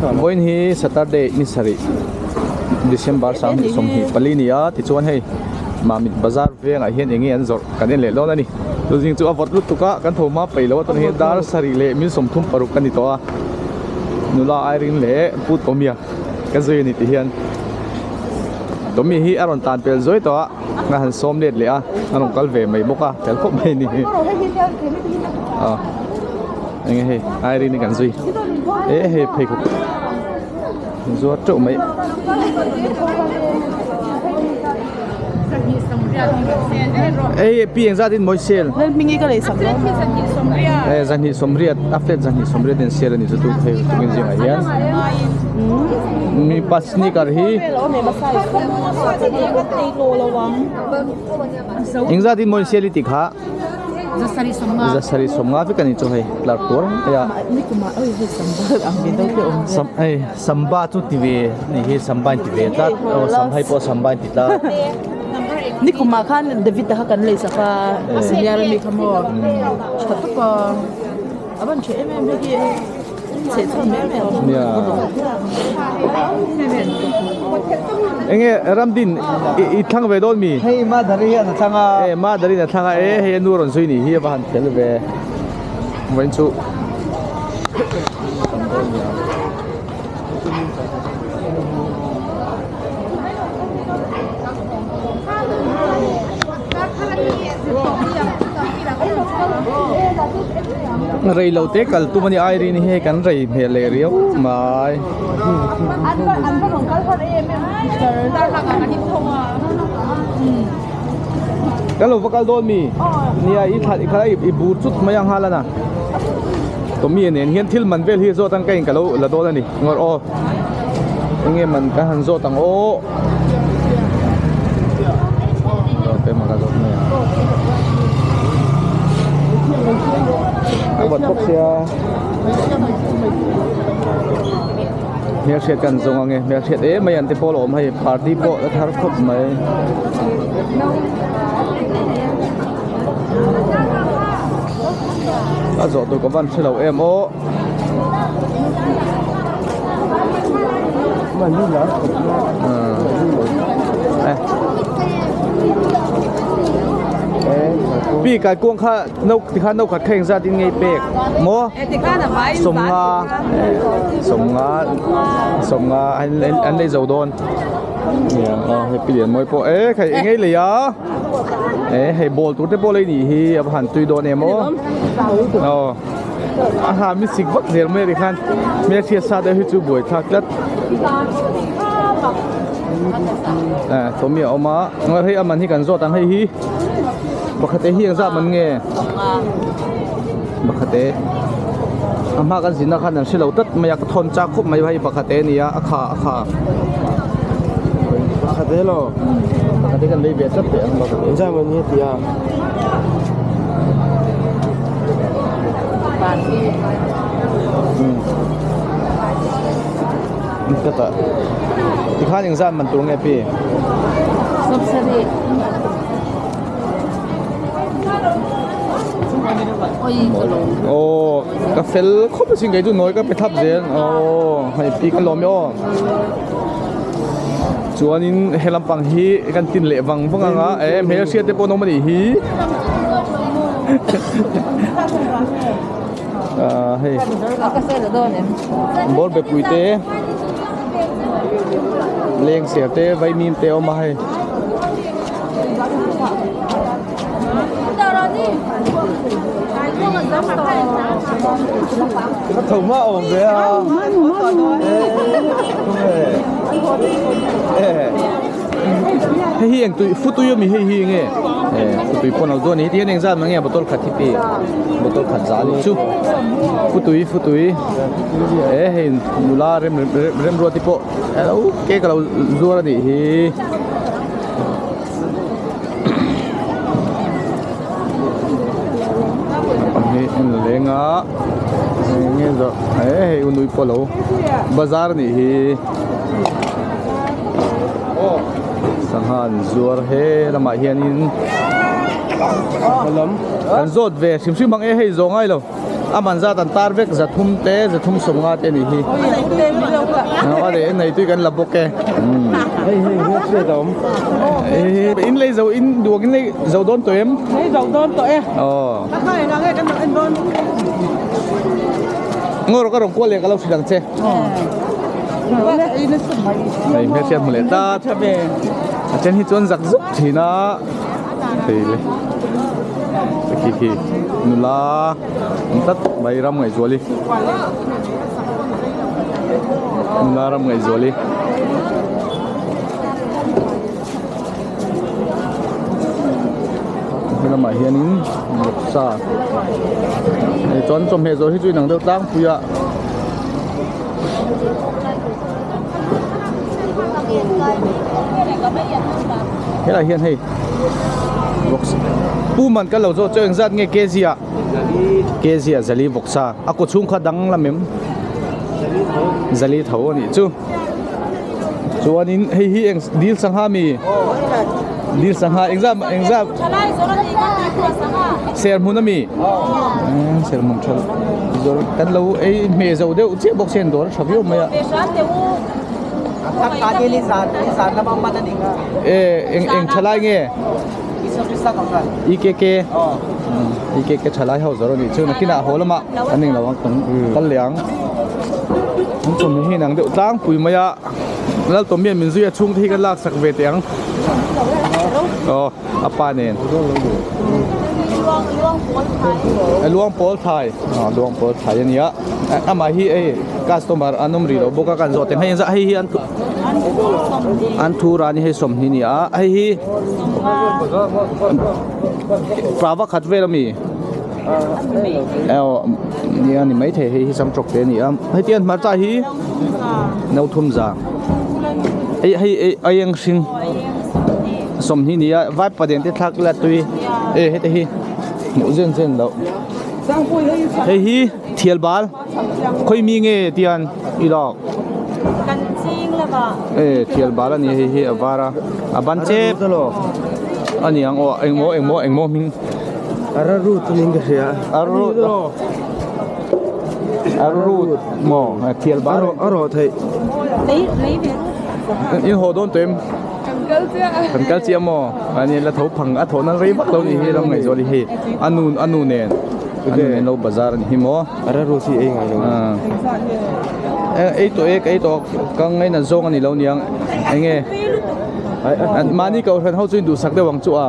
Vawiin hi Saturday ni sarih December 2024 ni a tichuan hei Mamit bazar vengah hian eng nge an zawrh kan en leh dawn a ni. Tuzing chu a vawt lutuk a kan tho hma peih lo a tunah hian dar sarih leh min 36 a ni tawh a nula Irene leh Pu Tomia ka zui a ni tih hian Tommy hi a rawn tan pel zuai tawh a a han sawm let leh a a rawn kal ve mai bawk a fel khawp mai a ni aw eng nge hei Irene kan zui eh hei pheikhawk zuar teuh mai. Ei pi engzat in mawi sel Lalhmingi ka lei sak dawn eh zahnih sawmriat a flat zahnih sawmriat in sel ani chu tu phei tukin zingah hian mipa sneaker hi engzat in mawi sel i tih kha zasarih sawmnga vek ani chu hei tlar tur a sam hei samba chu ti ve ni hi samba in ti ve tlat aw sam hei pawh samba in ti tlat. Nikumah khan David-a kha kan lei sak a a senior ami kha maw tha tawp a a van tha em em hei hi chhe chhun em em nia enge Ramdin i thlang ve dawn mi hei Madhari hian a thlang a e Madhari in a thlang a e hei a nu rawn zui nih hi a va han fel ve vawiin chu Rei lo te kal tum a ni Irene hi hei kan rei hmel leh riau mai. Kan lo va kal dawn mi? Nia i thla i kha i bur chut mai ang nghal a na. Tommy nen hian thil man vel hi zawt ang ka in ka lo la dawn a ni. Ngawr aw. Enge man ka han zawt ang aw. A vawt bawk sia. Hmelhriat kan zawng ange hmelhriat em mai an te pawh a awm hei party pawh a thar khawp mai. A zawh tur ka van hre lo em aw. Pi kai kuang kha no tikhan no khat kha engzat in ngei pek maw sawmnga sawmnga sawmnga an lei zo dawn hei pi lian mawi pawh e khai engei lei a e hei ball tur te pawh lei nih hi a va han tui dawn em aw aw. A ha mi sik vak zel mai a ri khan hmelhriat sa deuh hi chu buai thlak tlat eh Tommy a awm a ngawi hei a man hi kan zawt ang hei hi pakhat te hi engzat man nge pakhat te a hma kan zinna khan an hre lo tlat mai a ka thawn chak khawp mai hei pakhat te a ni a a kha a kha pakhat te lo pakhat te kan lei ve tlat teh ang pakhat te engzat man nge tih a. Ka tikhan engzat man tur nge pi? Aw ka fel khawp asin kei chu nawi ka pe thap zel aw hei pi ka lawm e aw chuanin he lampang hi kan tin leh vang vang ang a eh hmelhriat te pawh an awm a nih hi. Ah hei bawr bepui te leng ser te vaimim te a awm a hei. Ka tho hma awm ve a. Hei hi eng tui futui ami hei hi nge eh futui pawh lo dawn a ni heti hian engzat mah nge bottle khat hi pi bottle khat zah anih chu futui futui eh hei nula rem remruati pawh alo cake alo zuar anih hi. Hei en leng a eng nge zawrh eh hei u nui pawh lo bazar anih hi sangha an zuar he lamah hianin kan zawt ve hrim hrim ang e hei zawh ngai lo. A man zat an tar vek zathum te zathum sawmnga te a nih hi. A leh nei tui kan la bawk e. Hei hei hei hriat a awm. In lei zo in duak in lei zo dawn tawh em? Lei zo dawn tawh e. Aw. Ka kha engah nge kan lo en dawn? Ngaw rawh ka rawn kual leh ka lo hrilh ang che. Hei hmelhriat hmu leh tlat. A then hi chuan zak zuk thin a. Hei le. Khi khi nula awm tlat mai ram ngaihzuali. Nula ram ngaihzuali. He lamah hianin vawksa hei chuan chawhmeh zawh hi chu inang deuh tlangpui a. Helai hian hei vawksa pu man ka lo zawh chu engzat nge kg ah kg ah zali vawksa a kaw chhung kha dang lam em zali tho a nih chu chuanin hei hi eng dil sangha mi dil sangha engzat engzat serhmun ami serhmun tha zawr kan lo ei hmeh zo deuh chiah bawk se dawr a tha viau mai a e eng eng thalai nge EKK EKK thalai ho zawr a nih chu nakinah haw lamah an englo ang kan kal leh ang an chawhmeh hi inang deuh tlangpui mai a Laltawm hian min zui a chhungte hi kan laksak ve teh ang aw a pa nen luang pawl thai aw luang pawl thai a nia amah hi hei customer an awm rih lo bawk a kan zawh teh hei hei hi an an thu ran hi hei sawmhnih a ni a hei hi prava khat vel a mi aw nia ni maithei hei hi sam tawk te a ni a hetiang hmarcha hi no thum za hei hei a eng hring sawmhnih a ni a vai palian te thlak ila tui e heti hi hmuh zen zen loh hei hi thial bal khawi mi nge tian i lak e thial bal a ni hei hi a var a a ban chep a ni ang aw engmaw engmaw engmaw hming. Ararut niin ka hria. Ararut. Ararut maw thial bar. A rawh theih. In haw dawn tawh em? Kan kal chiah. Kan kal chiah maw? Ani la tho phang a thawh nan rei vak lo ni hi ram ngaihzual hi hei a nu a nu nen a nu nen lo bazar a ni hi maw? Ararut hi ei ngai lo. Ei tawh e ka ei tawh ka ngainat zawng a ni lo niang enge mahni kohhran ho chu in duhsak deuh ang chu a.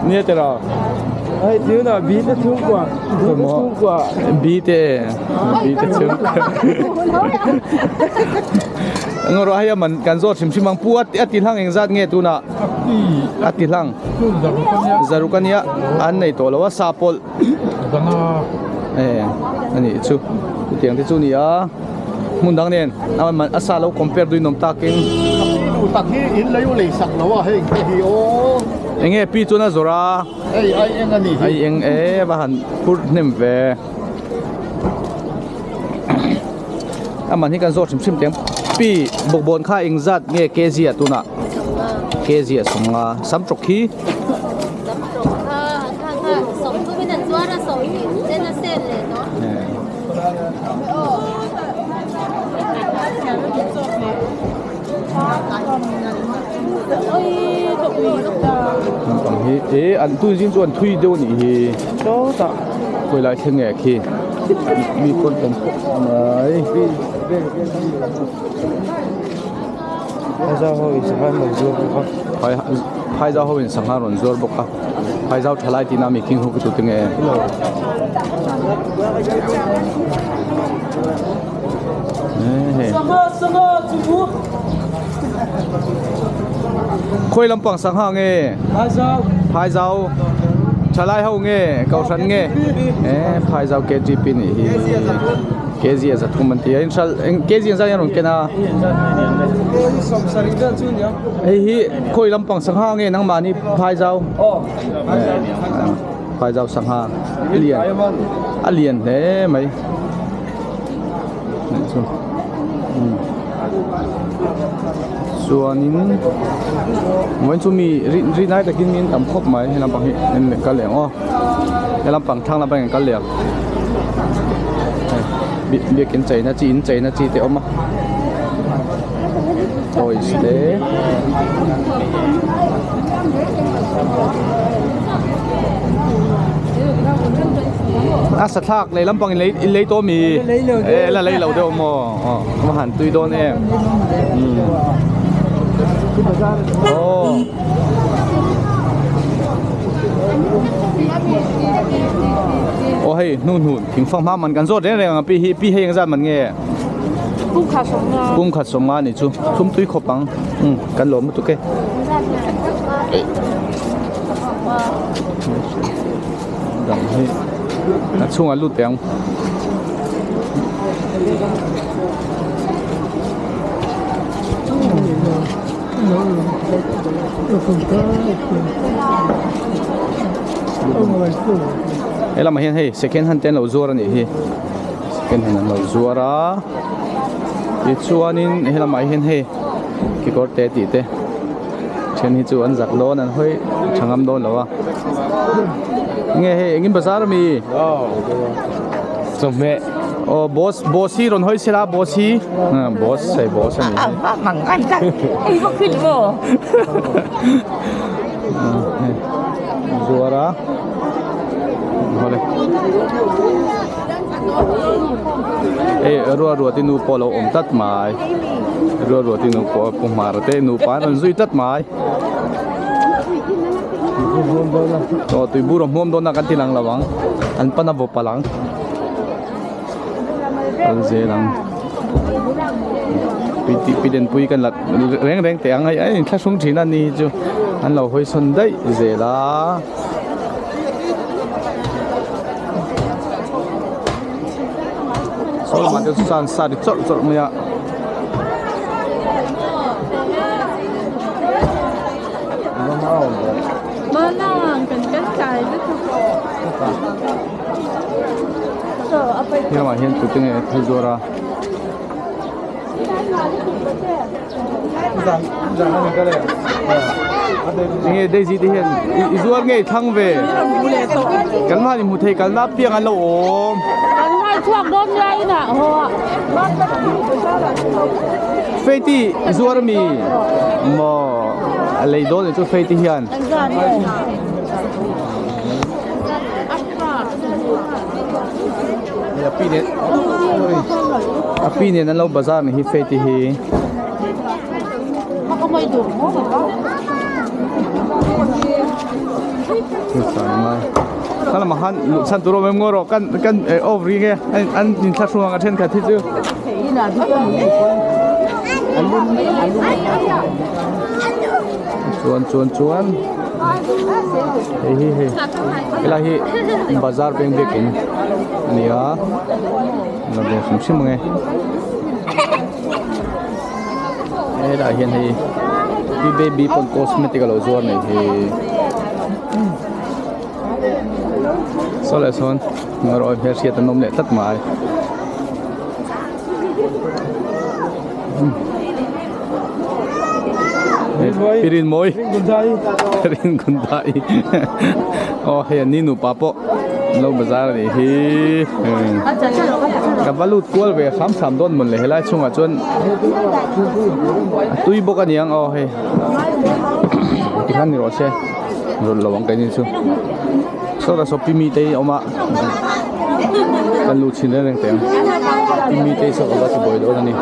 Nia tiraw. Hei tuna bi te chhungkua chhungkua bi te bi te chhungkua ngawh hei a man kan zawt hrim hrim ang pu a ti hlang engzat nge tuna a ti hlang zaruk ania an nei tawh lo a sa pawlh e anih chu chutiang te chu a ni a. Hmun dang nen a sa lo compare duin awm takin. Ka pi duh tak hi in lei u lei sak lo a heng te hi aw. Enge pi chuan a zawrh a. Hei ai eng a ni hi. Ai eng e va han phur hnem ve. A man hi kan zawt hrim hrim teng. Pi bawkbawn kha eng zat nge kg ah tunah kg ah sawmnga sam tawk hi. Sam tawk kha kha kha sawmthum in an zuar a sawmhnih chen a sel leh tawh. Naupang hi e an tun zing chu an thui deuh a nih hi sawtah khawi lai thleng nge khi mi pawn tam khawp mai Phaizau ho in sangha an rawn zuar bawk a Phaizau ho in sangha an rawn zuar bawk a Phaizau thalai tihna mi khing ho khi tute nge. Khawi lampang sangha nge? Phaizau. Thalai ho nge? Kohhran nge? E Phaizau KTP nih hi. KG a zathum an ti a inhral eng KG an zat hian rawn ken a. Hei hi khawi lampang sangha nge nangmahni Phaizau? Phaizau sangha a lian a lian hle mai. Chu. Chuanin vawiin chu mi ri ri lai takin mi an tam khawp mai he lampang hi en leh kal leh ang aw he lampang thlang lampang hian kal leh ang hei biakin cheina chi in cheina chi te a awm a toys te. A sathlak leh lampang in lei in lei tawh ami e la lei lo deuh maw aw a han tui dawn em umm aw aw hei hnu hnu thingfang hma man kan zawt reng reng ang pi hi pi hei engzat man nge pum khat sawmnga anih chu thum tui khawp ang umm kan lawm lutuk e. Dang hi a chhungah lut teh ang. He lamah hian hei second hand te an lo zuar a nih hi second hand an lo zuar a tichuanin he lamah hian hei kekawr te tih te. Then hi chu an zak dawn an hawi tha ngam dawn lo a nge hei engin bazar ami chawhmeh aw boss boss hi rawn hawi sela boss hi boss hei boss ani zuar a awle hei rua rua te nu pawh a lo awm tlat mai. Rua rua te nupa pu hmar te nupa an rawn zui tlat mai aw tui bur a hmuam dawn a kan ti lang lo ang an pan a vaw palh ang kal zel ang pi denpui kan la reng reng teh ang hei a inthlahrung thin a ni hi chu an lo hawi sawn daih zel a. Saw lamah te chuan sa ri chawrh chawrh mai a. He lamah hian tute nge thil zuar a. Enge Daisy te hian i zuar ngei thlang ve kan hman i hmu thei kalna apiang an lo awm. Kan ngai chhuak dawn nia inah haw ah. Faith-i i zuar ami maw a lei dawn leh chu Faith-i hian. Hei a pi nen a pi nen an lo bazar ni hi Faith-i hi. Kha lamah khan luh chhan tur a awm em ngaw rawh kan kan off ri nge an inthlahrung ang a thenkhat hi chu. Chuan chuan chuan hei hi hei helai hi bazar peng biakin a ni a la ve hrim hrim ang e helaiah hian hei pi baby pawn cosmetic a lo zuar nei hi saw leh sawn erawh hmelhriat an awm leh tlat mai. Pirin mawi Rin Gundai aw hei an ni nupa pawh lo bazar a nih hi ka va lut kual ve hram hram dawn mawn le helai chhungah chuan a tui bawk a niang aw hei tikhan ni rawh se rawn lo ang keini chu sawtah saw pi mite hi a awm a kan luh chhin reng reng teh ang pi mite hi saw ka va ti buai dawn a ni.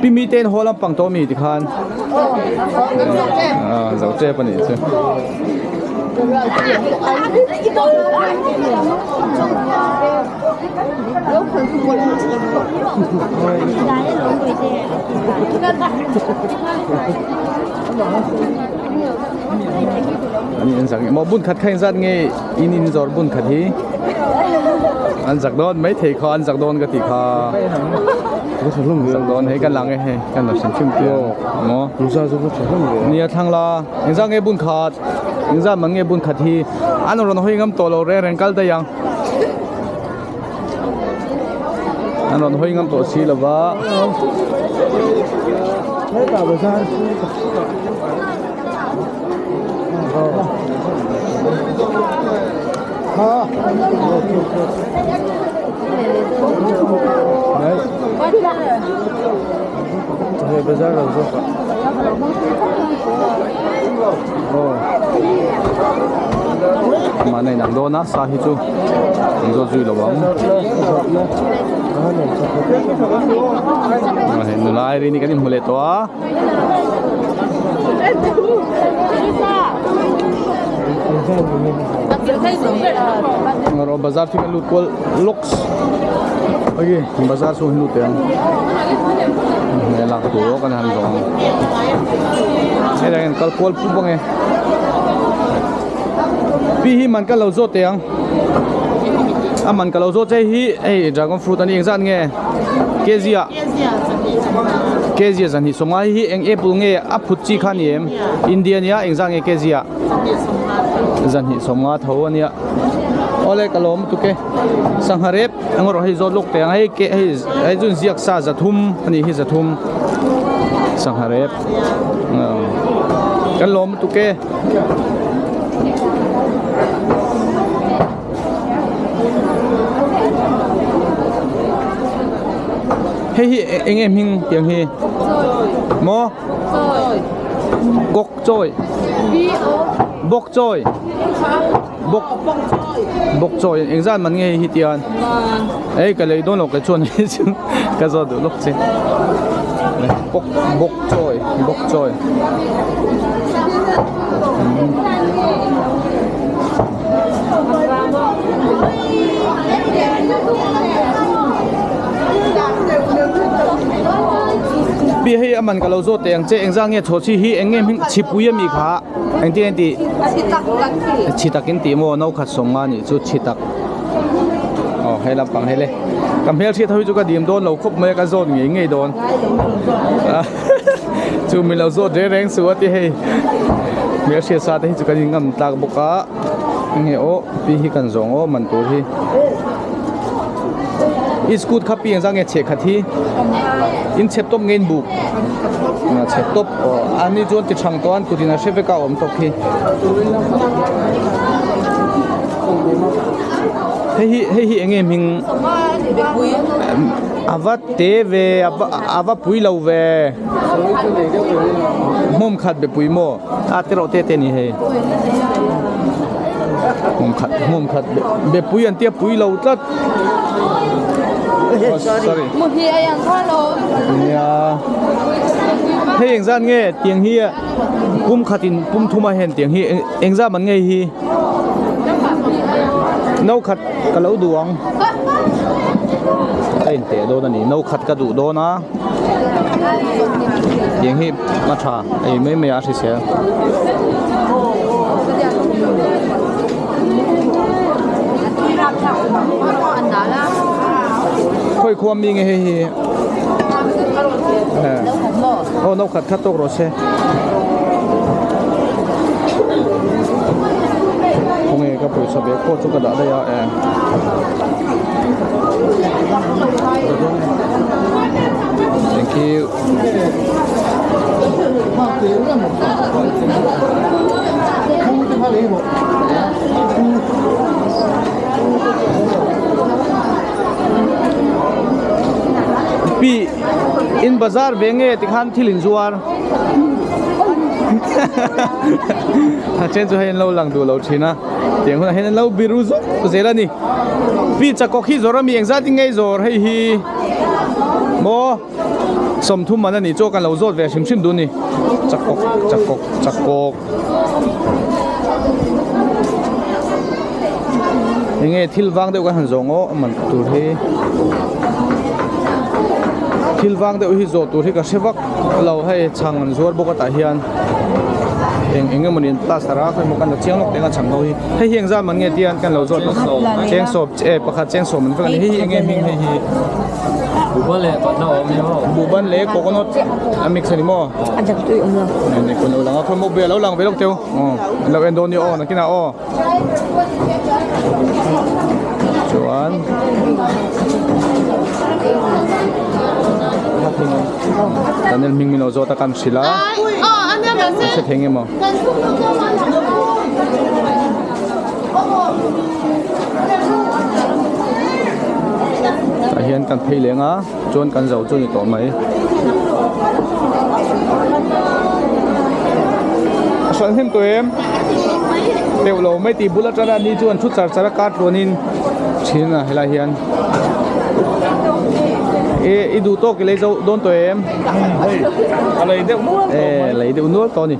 Pi mite in haw lampang tawh mi tikhan ah zo tep a nih chu. Ani an zak maw bun khat kha engzat nge in in zawrh bun khat hi an zak dawn mai thei kha an zak dawn ka tih kha zak dawn hei kan lang e hei kan la hrim hrim te maw nia thlang la engzat nge bun khat. Engzat man nge bun khat hi an rawn hawi ngam tawh lo reng reng kal daih ang. An rawn hawi ngam tawh si lo va. Hei bazar lo zawk ah aw mahna inang dawn a sa hi chu an zawt zui lo ang hei nula Irene-i kan inhmu leh tawh a. Rawh bazar chu kan lut kual lawks okay bazar chhung hi lut teh ang hmel lak tur aw kan han zawng ang hetah hian kal kual pup ang e pi hi man ka lo zawt teh ang a man ka lo zawt che hi hei dragon fruit a ni engzat nge kg ah. Kg zan hi sawmnga hi eng apple nge a phut chi kha ni em India nia engzah nge kg ah zan hi sawmnga tho ania awle ka lawm lutuk e sangha rep eng erawh hei zawt lawk teh ang hei ke hei hei chu ziak sa zathum ani hi zathum sangha rep kan lawm lutuk e. Hei hi eng nge hming tiang hi maw bawk chawi bawk chawi bawk bawk chawi eng zat man nge hei hi tian ei ka lei dawn lo ka chuan hei chu ka zawt duh lawk che bawk bawk chawi bawk chawi. Pi hei a man ka lo zawt teh ang che engzah nge chhaw chi hi eng nge hming chhipui ami kha engtin nge tih chhi tak in tih maw no khat sawm nga nih chu chhi tak aw hei lampang hei le ka hmelhriat ho hi chu ka dim dawn lo khawp mai a ka zawt ngei ngei dawn. Chu min lo zawt reng reng suh a ti hei hmelhriat sa te hi chu kan in ngam tlak bawk a enge aw pi hi kan zawng aw man tur hi i scooty kha pi engzah nge chheh khat hi in chhep tawp nge in buk a chhep tawp aw a ni chuan ti thang tawh a an kut in a hre vek a awm tawp khi hei hi hei hi enge hming a va te ve a va a va pui lo ve hmawm khat be pui maw a te reuh te te a ni hei hmawm khat hmawm khat be pui an tia pui lo tlat oh sorry nia hei engzat nge tiang hi pum khatin pum thum a hen tiang hi engzat man nge hi no khat ka lo duh ang ka inteh dawn a ni no khat ka duh dawn a tiang hi a tha ei mai mai a hrisel. Khawi khua mi nge hei hi aw no khat khat tawk rawh se. Khawnge ka pawisa bag pawh chu ka dah daih a e. Thank you. Pi in bazar ve nge tikhan thil in zuar. A then chu hei an lo lang duh lo thin a tiang hunah hian an lo biru zuk zel a ni pi chakawk hi zawr a mi engzat in nge zawr hei hi maw sawmthum man a nih chu kan lo zawt ve hrim hrim duh a ni chakawk chakawk chakawk enge thil vang deuh kan han zawng aw a man tur hi thil vang deuh hi zawh tur hi ka hre vak lo hei chhang an zuar bawk a tah hian eng eng emawni an plaster a khawi maw kan la chiang lawk teng a chhang ho hi hei hi engzat man nge tia kan lo zawt cheng sawp eh pakhat cheng sawm an vek a ni hei hi enge hming hei hi. Buhban leh patna awm ni maw? Buhban leh coconut a mix a ni maw? A dang tui awm lo. Nei kun lo lang a, khawi maw bia lo lang ve lawk teu. Aw, an lo en dawn ni aw, nakinah aw. Chuan Daniel hming min lo zawt a kan hrilh a. An hre thei nge maw? Tah hian kan phei leng a chuan kan zo chu a ni tawh mai. A hran hnem tawh em? Teuh lo mai tih bul atana ni chuan thu char char a kar tluanin thin a helai hian e i duh tawk i lei zo dawn tawh em? Hei a lei deuh nual tawh mai. E lei deuh nual tawh a ni.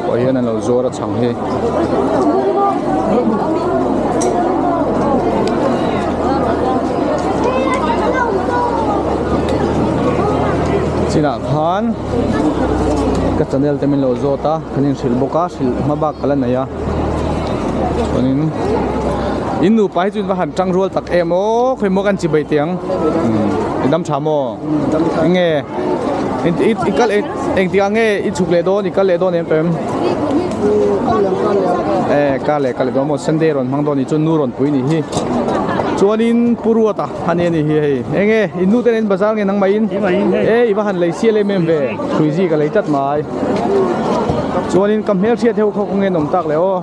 Pawh hian an lo zuar a chhang hi. Chinah khan ka channel te min lo zawt a kan inhrilh bawk a hrilh hma bak ka la nei a chuanin in nupa hi chu in va han tang rual tak em aw khawi maw kan chi bai teh ang i dam tha maw enge i kal engtik ah nge i chhuk leh dawn i kal leh dawn em tawh em e kar leh kal leh dawn maw sunday rawn hmang dawn ni chuan nu rawn pui ni hi chuanin pu ruata a ni a ni hi hei enge in nu te nen bazar nge nangmah in e i va han lei sial em em ve hrui ka lei tlat mai. Chuanin ka hmelhriat heu kha khawnge an awm tak le aw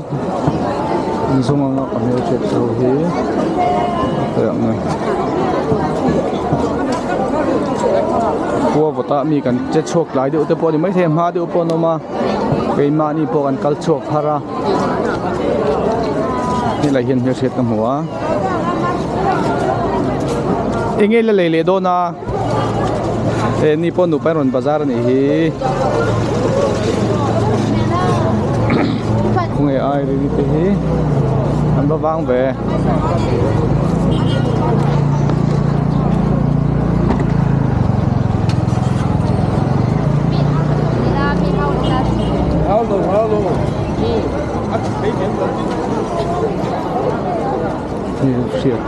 zung anga ka hmelhriat ho hi khawiah nge khua vawtah mi kan che chhuak tlai deuh te pawh a ni maithei a hma deuh pawh an awm a keimahni pawh kan kal chhuak thar a helai hian hmelhriat ka hmu a enge la lei leh dawn a. He ni pawh nupa rawn bazar a nih hi khawnge ai ri te hi an va vang ve hriat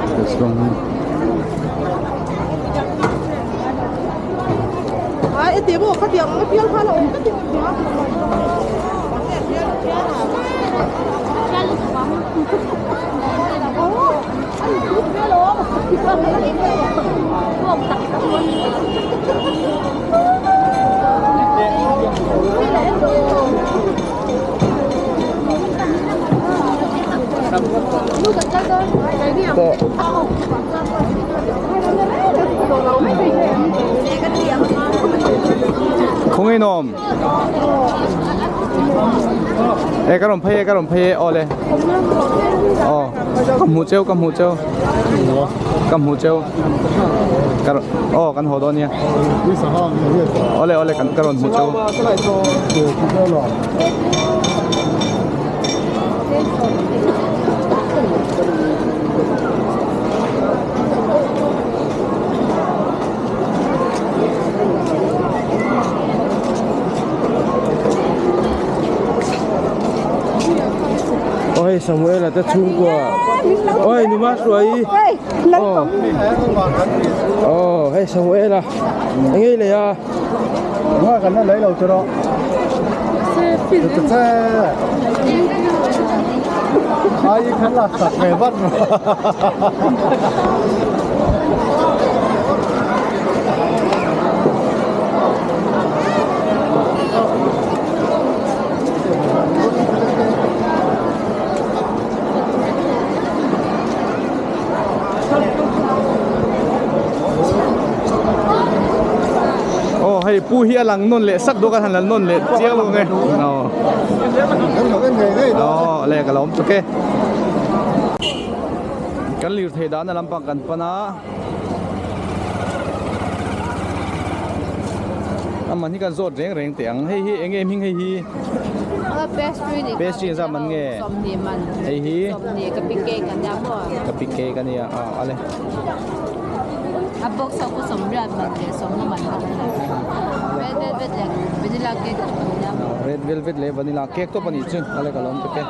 Khawnge nawm e ka rawn phei e ka rawn phei e aw le aw ka hmu cheu ka hmu cheu ka hmu cheu ka aw kan haw dawn nia aw le aw le ka rawn hmu cheu. Aw hei Samuela te chhungkua aw hei numa hruai aw aw hei Samuela eng nge i lei a. Nga kan la lei lo chu rawh. Ai khan lak sak ve vat Aw hei pu hi a lang nawn leh sak dawk a han la nawn leh chiang lo nge aw aw le ka lo awm chuk e kan lirthei dahna lampang kan pan a a man hi kan zawt reng reng teh ang hei hi eng nge hming hei hi. Pastry zat man nge hei hi kapi cake a nia aw ale red velvet leh vanilla cake tawp a nih chu a le ka lawm tak e.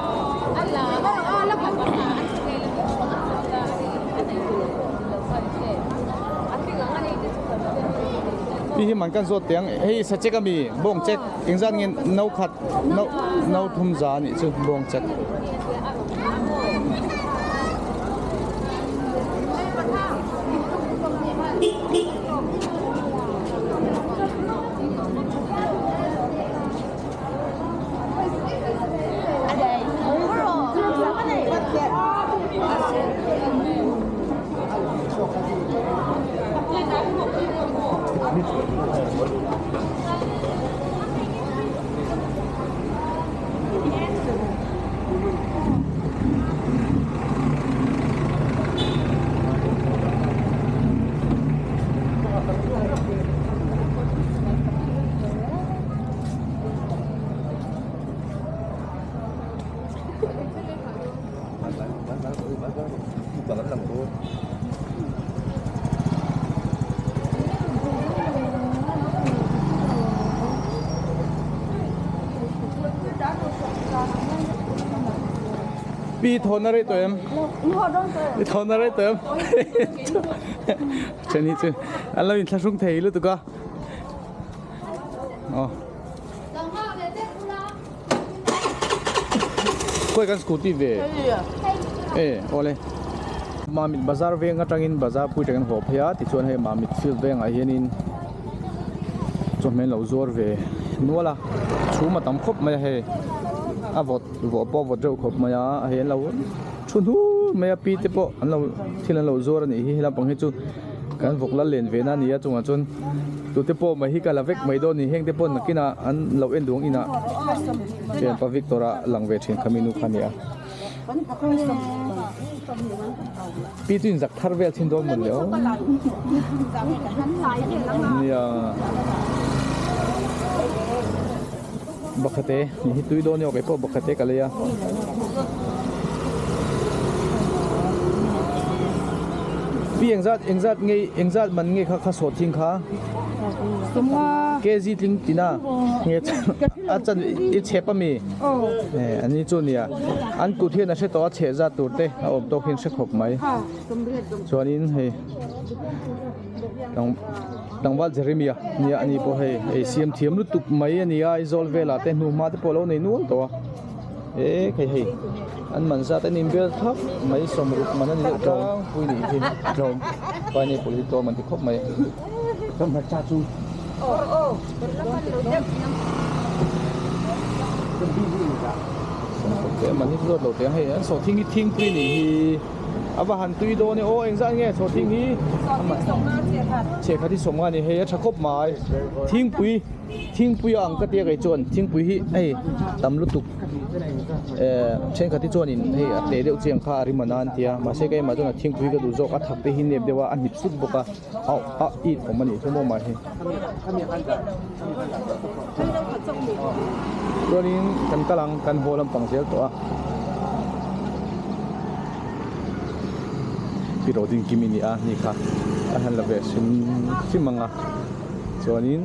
Hi hi man kan zawt teh ang hei sachek ami bawng chek engzat nge no khat no no thum za a nih chu bawng chek. Pi thawn a rei tawh em? I thawn a rei tawh em? Then hi chu an lo inthlahrung thei lutuk a. Aw. Khawi kan scooty ve? E awle. Mamit bazar veng atangin bazar pui tangin haw phei a tichuan hei Mamit field vengah hianin chawhmeh an lo zuar ve nual a chhum a tam khawp mai a hei a vawt vawh pawh a vawt reuh khawp mai a hei an lo thu hnur mai a pi te pawh an lo thil an lo zuar a nih hi he lampang hi chu kan vawk lal len ve na a ni a chungah chuan tute pawh mai hi ka la vek mai dawn a ni heng te pawh nakinah an lo en duh ang inah thianpa Victor a lang ve thin kha mi nu kha a ni a. Pi chu inzak thar vel thin dawn mawni aw nia bakhate ni hi tui dawn ni aw kei pawh bakhate ka lei a pi engzat engzat nge engzat man nge kha kha sawh thing kha kg tling tina nge a chan i chhep ami. Eh ani chu nia an kut hian a hre tawh a chheh zat tur te a awm tawk hian hre khawp mai chuanin hei tlangval Jeremia nia ani pawh hei ei siam thiam lutuk mai a ni a Aizawl velah te hnuhma te pawh a lo nei nual tawh a eh hei hei an man zat an inbel thap mai sawmruk man a ni deuh tlangpui nih hi tlawm pineapple hi tlawm an ti khawp mai. Mahni chu zawt lo teh ang hei an sawhthing hi thingpui nih hi a va han tui dawn e aw engzat nge sawhthing hi chhehkhat hi sawmnga a ni hei a tha khawp mai thingpui thingpui a ang ka tia kei chuan thingpui hi hei tam lutuk. Eh thenkhat hi chuanin hei a teh deuh chiang kha a rim a nan tia mahse keimah chuan a thingpui ka duh zawk a thak te hi nep deuh a a hnip sut bawk a auh a it awm a nih chu maw mahni chuanin kan kal ang kan haw lampang zel tawh a pi roding kim i ni a ni kha a han la ve hrim hrim ang a chuanin.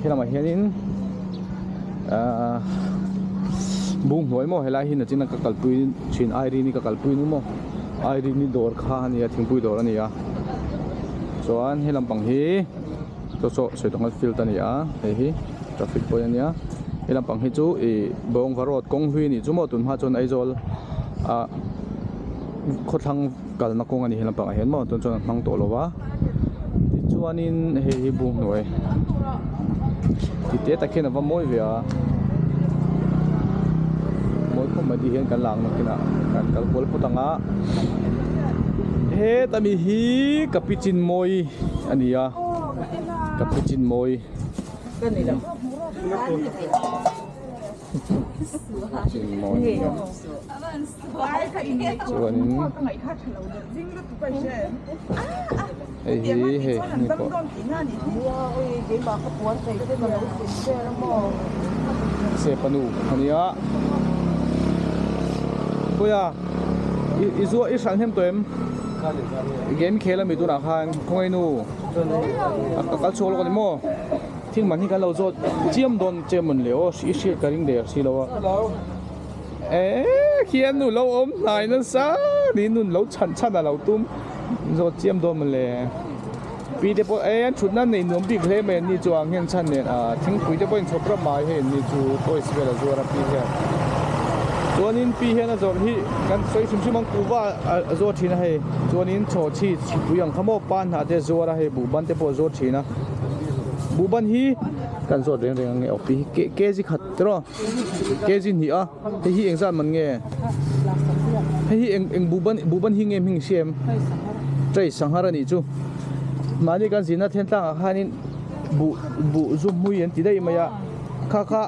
Helamah hianin ahh bung hnuai maw helai hi nachin a ka kalpui thin Irene-i ka kalpui nu maw Irene-i dawr kha a ni a thingpui dawr a ni a chuan he lampang hi saw saw sawidawnga field a ni a hei hi traffic point a nia he lampang hi chu ih bawngva road kawng hlui a nih chu maw tun hma chuan Aizawl ah khawthlang kalna kawng a ni he lampangah hian maw tun chuan an hmang tawh lo va tichuanin hei hi bung hnuai tite tak hian a va mawi ve a mawi khawp mai tih hian kan lang nakinah kan kal kual phawt ang a heta mi hi kapichingmawi a ni a kapichingmawi. Chuanin hei hi hei ni pawh sepa nu a nia khawiah i zuah i hralh hnem tawh em game khel ami tunah khan khawngaih nu a kal chhuak lawk a ni maw. Sawhthing man hi kan lo zawt chiam dawn che mawn le aw i hriat ka ring der si lo a eee khian nu lo awm hnai nasa ni nun lo chhan chhan a lo tum zawt chiam dawn mawn le pi te pawh e an thutna nei nuam bik hle mai an ni chu ang hian chhan nen ah thingpui te pawh in chhawp rap mai hei an ni chu toys vel a zuar a pi hian chuanin pi hian a zawrh hi kan sawi hrim hrim ang kuhva a zuar thin a hei chuanin chhawchhi chhipui ang kha maw pan hnah te a zuar a hei buhban te pawh a zuar thin a. Buhban hi kan zawt reng reng ange awpi hi ke kg khat tiraw kg hnih a hei hi engzat man nge hei hi eng eng buhban buhban hi nge hming hria em tray sanghar a nih chu mahni kan zirna then tlangah khanin buh buh zu hmui an ti daih mai a kha kha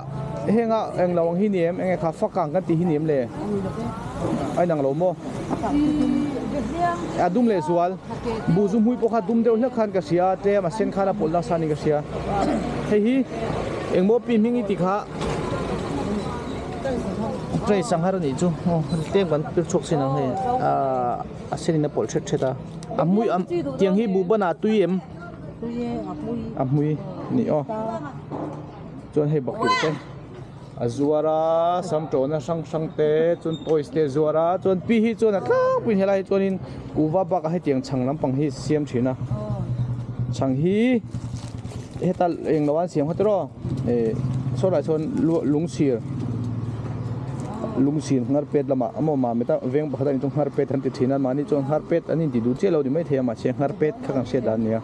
henga englo ang hi ni em enge kha fak ang kan tih hi ni em le a inang lo maw. A dum leh zual buh zu hmui pawh kha dum deuh hlek khan ka hria a tlem a sen khan a pawlh nasa niin ka hria hei hi engmaw pi hming i tih kha tray sanghar a nih chu aw tlem kan pir chhuak sin ang hei ahh a sen in a pawlh hret hret a a hmui a tiang hi buh banah a tui em a hmui a ni aw chuan hei bakilh te. A zuar a sam tawhna hrang hrang te chuan toys te a zuar a chuan pi hi chuan a tlangpuiin helai hi chuanin kuhva bakah hetiang chhang lampang hi siam thin a chhang hi heta englo an siam kha tiraw ih saw lai sawn lungsir lungsir nghar pet lamah a maw mamit a veng pakhat a ni chu nghar pet an ti thin a mahni chuan nghar pet an inti duh chiah lo ni maithei a mahse nghar pet kha kan hriat dan a ni a.